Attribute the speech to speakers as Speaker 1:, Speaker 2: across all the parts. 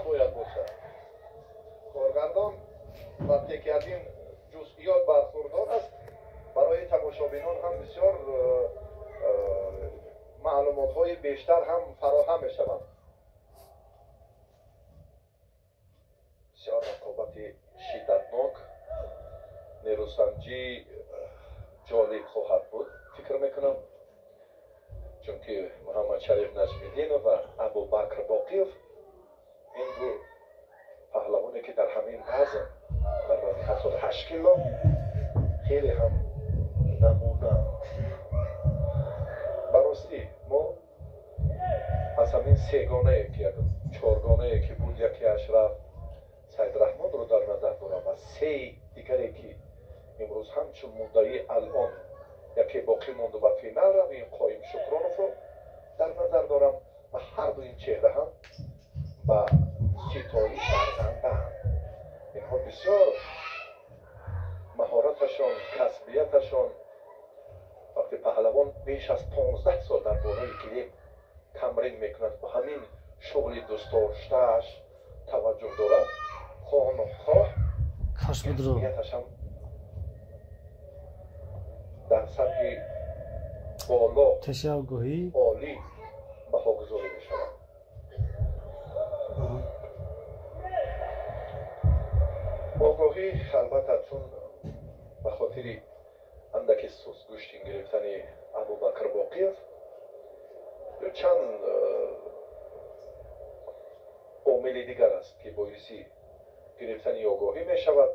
Speaker 1: ҳам бояд бошад. Коргардон вақте ки аз ин ҷузъиёт бархурдор аст, барои тамошобинон ҳам бисёр маълумотҳои бештар ҳам фароҳам мешаванд. Бисёр рақобати шиддатнок, нерӯсанҷӣ ҷолиб хоҳад буд, фикр мекунам, чунки Муҳаммадшариф Наҷмиддинов ва Абубакр Боқиев ин ду паҳлавоне ки дар ҳамин вазн, дар вазни 78 кило хеле ҳам намуна. Ба ростӣ мо аз ҳамин сегонае ки чоргонае ки буд, яке Ашраф Саидрахмонро дар назар дорам ва сеи дигаре ки имрӯз ҳамчун муддаӣ алон яке боқӣ монду ба финал рафт, ин Қоим Шукроновро дар назар дорам ва ҳар ду ин чеҳра ҳам ба ситоиш арзандаанд. Инҳо бисёр маҳораташон, касбияташон, вақте паҳлавон беш аз 15 сол дар болои гилем тамрин мекунад, ба ҳамин шуғли дӯстдоштааш таваҷҷӯҳ дорад, хоҳу нохоҳ касбияташам дар сатҳи боло олӣ баҳогузорӣ мешавад. Огоҳӣ албатта чун ба хотири андаки сустгӯштин гирифтани Абубакр Боқиев чанд омили дигар аст ки боиси гирифтани огоҳӣ мешавад.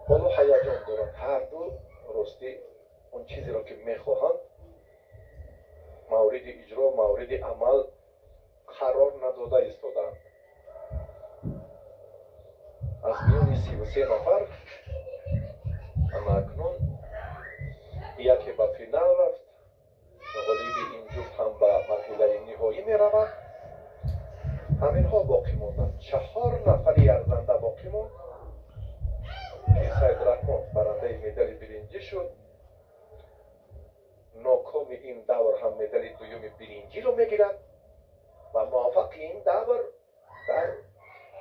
Speaker 1: Ҳоло ҳаяҷон доранд ҳар ду, ростӣ он чизеро ки мехоҳанд мавриди иҷро, мавриди амал қарор надода истодаанд. Аз миёни 33 нафар ана акнун яке ба финал рафт, ғолиби ин ҷуфт ҳам ба марҳилаи ниҳоӣ меравад. Ҳаминҳо боқӣ монданд, 4 нафари арзанда боқӣ монд ки Саидрахмон барандаи медали биринҷӣ шуд. Нокоми ин давр ҳам медали дуюми биринҷиро мегирад ва муваффақи ин давр дар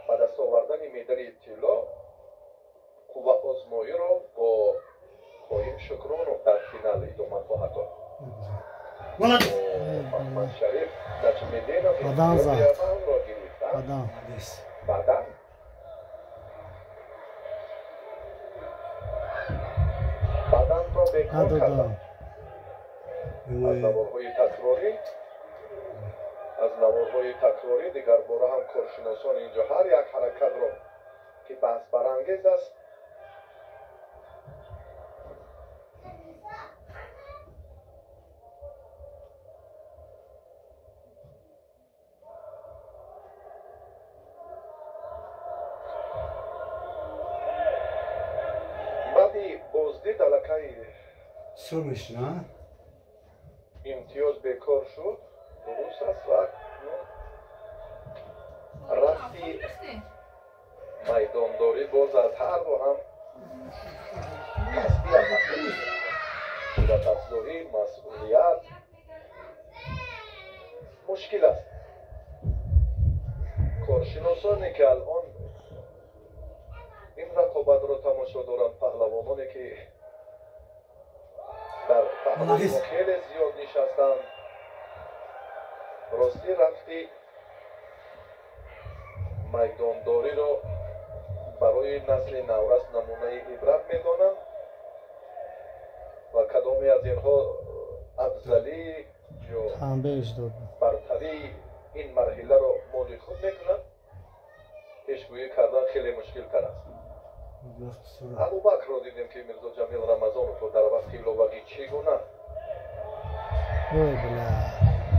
Speaker 1: ба даст овардани медали тилло қувваозмоиро бо Қоим Шукронов дар финал идома хоҳад дод. Муҳаммадшариф Наҷмиддинов имтиёзи аввалро гирифт. Баъдан баданро бекор карданд. Аз наворҳои такрорӣ, аз наворҳои такрорӣ дигарбора ҳам коршиносон инҷо ҳар як ҳаракатро ки баҳсбарангез аст баъди боздид аллакай имтиёз бекор шуд. Дуруст аст ва рафти майдондорӣ боз аз ҳар ду ҳам касбият, қудратафзоӣ, масъулият мушкил аст. Коршиносоне ки алон ин рақобатро тамошо доранд, паҳлавононе ки дар паҳлӯи мо хеле зиёд нишастанд, ростӣ рафти майдондориро барои насли наврас намунаи ибрат медонанд ва кадоме аз инҳо афзалӣ ё бартарии ин марҳиларо моли худ мекунад, пешгӯӣ кардан хеле мушкилтар аст. Абубакрро дидем ки Мирзо Ҷамил Рамазоновро дар вақти иловагӣ чӣ гуна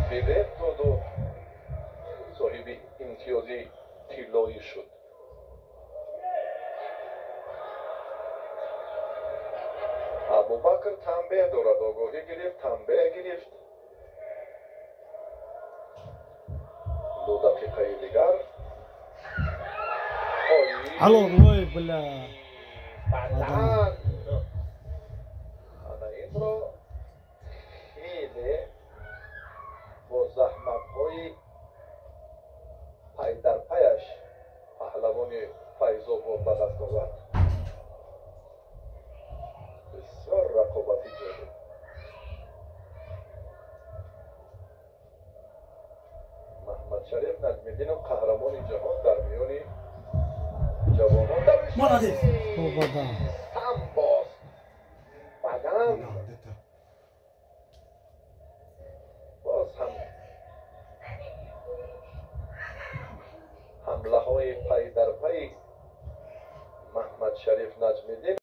Speaker 1: фиреб доду соҳиби имтиёзи тиллоӣ шуд. Абубакр танбеҳ дорад, огоҳӣ гирифт, танбеҳ гирифт. 2 дақиқаи дигар.
Speaker 2: Ой, бля.
Speaker 1: Бадан. Ана инро хеле бо заҳматҳои Овард. Бисёр рақобати ҷолиб. Маҳмадшариф Наҷмиддинов, қаҳрамони ҷаҳон дар миёни ҷавонон.
Speaker 2: Молодец. Бобода.
Speaker 1: Самбоз бадан боз ҳам ҳамлаҳои пай дар пай Маҳмадшариф Наҷмиддин.